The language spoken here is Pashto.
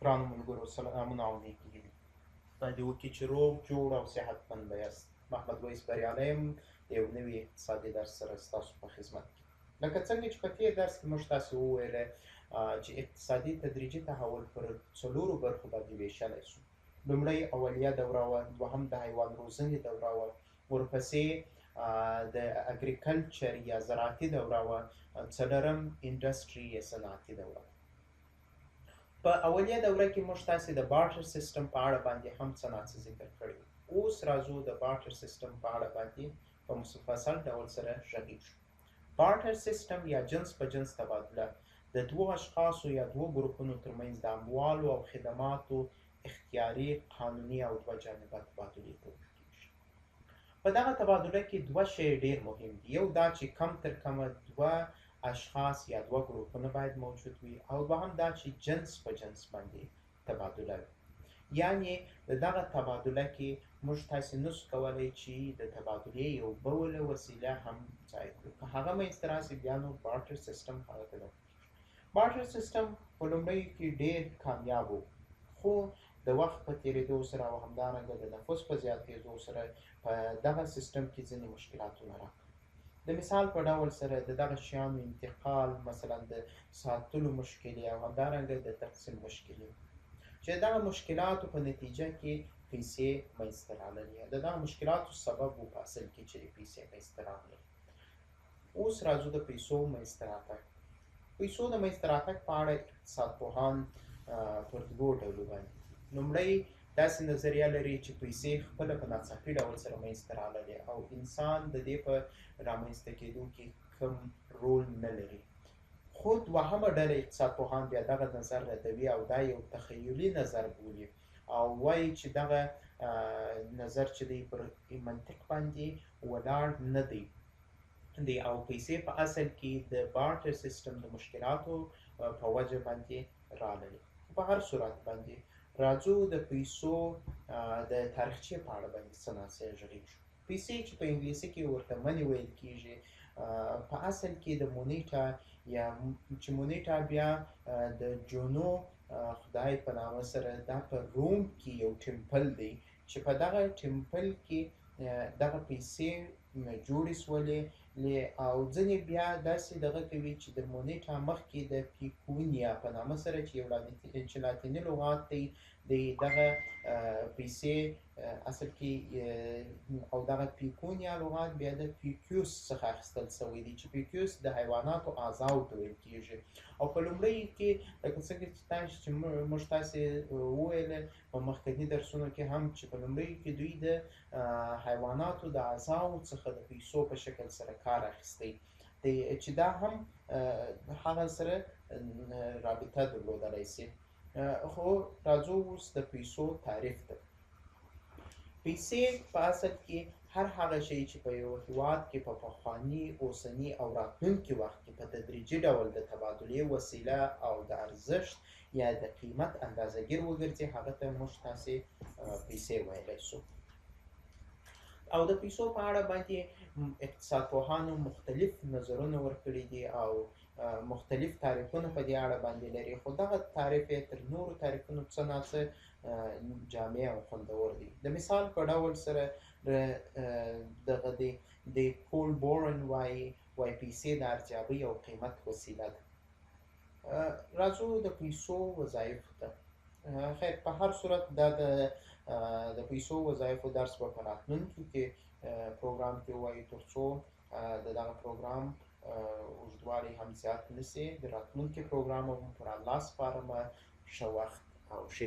ګرانو ملګرو سلامونه او نیکې هیلې. خدای دې وکړي چې روغ جوړ او صحتمند به یاست. محمد ویس بریالی یم، د یو نوي اقتصادي درس سره ستاسو په خدمت کې. لکه څنګه چې په تېر درس کې موږ تاسې وویل چې اقتصادي تدریجي تحول پر څلورو برخو باندې ویشلی سو. لومړی اولیه دوره وه، دوهم د حیوان روزنې دوره وه، ورپسې د اګریکلچر یا زراعتي دوره وه، څلورم انډسټري یا صنعتي دوره وه. په اولیه دوره کې موږ تاسې د بارټر سیستم په اړه باندې هم څه ناڅه ذکر کړي وو. اوس راځو د بارټر سیستم په اړه باندې په مفصل ډول سره غږیږو. بارټر سیستم یا جنس په جنس تبادله د دوو اشخاصو یا دوو ګروپونو ترمنځ د اموالو او خدماتو اختیاري، قانوني او دوه جانبه تبادلې ته ویل کیږي. په دغه تبادله کې دوه شی ډیر مهم دي. یو دا چې کم تر کمه دوه اشخاص یا دوه ګروپونه باید موجود وي، او دوهم دا چې جنس په جنس باندې تبادله وي. یعنې د دغه تبادله کې موږ تاسې نسو کولی چې د تبادلې یو بله وسیله هم ځای کړو. که هغه منځته راسي بیا نو بارټر سیستم هغه ته نه کیږي. بارټر سیستم په لومړیو کې ډیر کامیاب و، خو د وخت په تیریدو سره او همدارنګه د نفوس په زیاتیدو سره په دغه سیستم کې ځینې مشکلاتونه راغلل. د مثال په ډول سره د دغه شیانو انتقال، مثلا د ساتلو مشکلې او همدارنګه د تقسیم مشکلې، چې دغه مشکلاتو په نتیجه کې پیسې منځته راغلې. د دغه مشکلاتو سبب و په اصل کې چې پیسې منځته راغلې. اوس راځو د پیسو منځته راتګ. پیسو د منځته راتګ په اړه اقتصاد پوهان پر دوو ډولو باندې دي. لومړی داسې نظریه لري چې پیسې خپله په ناڅاپي ډول سره منځته راغلې او انسان د دې په رامنځته کېدو کې کوم رول نه لري. خو دوهمه ډله اقتصاد پوهان بیا دغه نظر ردوي او دا یو تخیلي نظر بولي او وایي چې دغه نظر چې دی پر منطق باندې ولاړ نه دی او پیسې په اصل کې د بارټر سیستم د مشکلاتو په وجه باندې راللې. په هر صورت باندې راځو د پیسو د تاریخچې په اړه باندې څه ناڅه غږیږو. پیسې چې په انګلیسي کې ورته مني ویل کیږي، په اصل کې د مونیټا یا چې مونیټا بیا د جونو خدای په نامه سره دا په روم کې یو ټیمپل دی چې په دغه ټیمپل کې دغه پیسې جوړې سولې. او ځینې بیا داسې دغه کوي چې د مونیټا مخکې د پیکونیا په نامه سره چې یو چې لاتیني لغات دی د دغه پیسې اصل کې، او دغه پیکونیا لغات بیا د پیکیوس څخه اخیستل سوی دی چې پیکیوس د حیواناتو اعضاو ته ویل کیږي. او په لومړیو کې لکه څنګه چې تاسو چې موږ تاسې وویل په مخکني درسونو کې هم چې په لومړیو کې دوی د حیواناتو د اعضاو څخه د پیسو په شکل سره کار اخیستی دی چې دا هم هغه سره رابطه درلودلی سي. خو راځو اوس د پیسو تعریف ته. پیسې په اصل کې هر هغه شی چې په یو هیواد کې په پخواني، اوسني او راتلونکي وخت کې په تدریجي ډول د تبادلې وسیله او د ارزښت یا د قیمت اندازهګیر وګرځي، هغه ته موږ تاسې پیسې ویلی سو. او د پیسو په اړه باندې اقتصاد پوهانو مختلف نظرونه ورکړي دي او مختلف تعریفونه په دې اړه باندې لري، خو دغه تعریف یې تر نورو تعریفونو څه ناڅه جامع او خوندور دی. د مثال په ډول سره دغه دی د کول بورن وایي پیسې د ارزیابۍ او قیمت وسیله ده. راځو د پیسو وظایفو ته. خیر، په هر صورت دا د پیسو وظایفو درس به په راتلونکي کې پروګرام کې ووایو، تر څو د دغه پروګرام اوږدوالی هم زیات نه سي. د راتلونکي پروګرام هم پر الله سپارمه. ښه وخت او ښې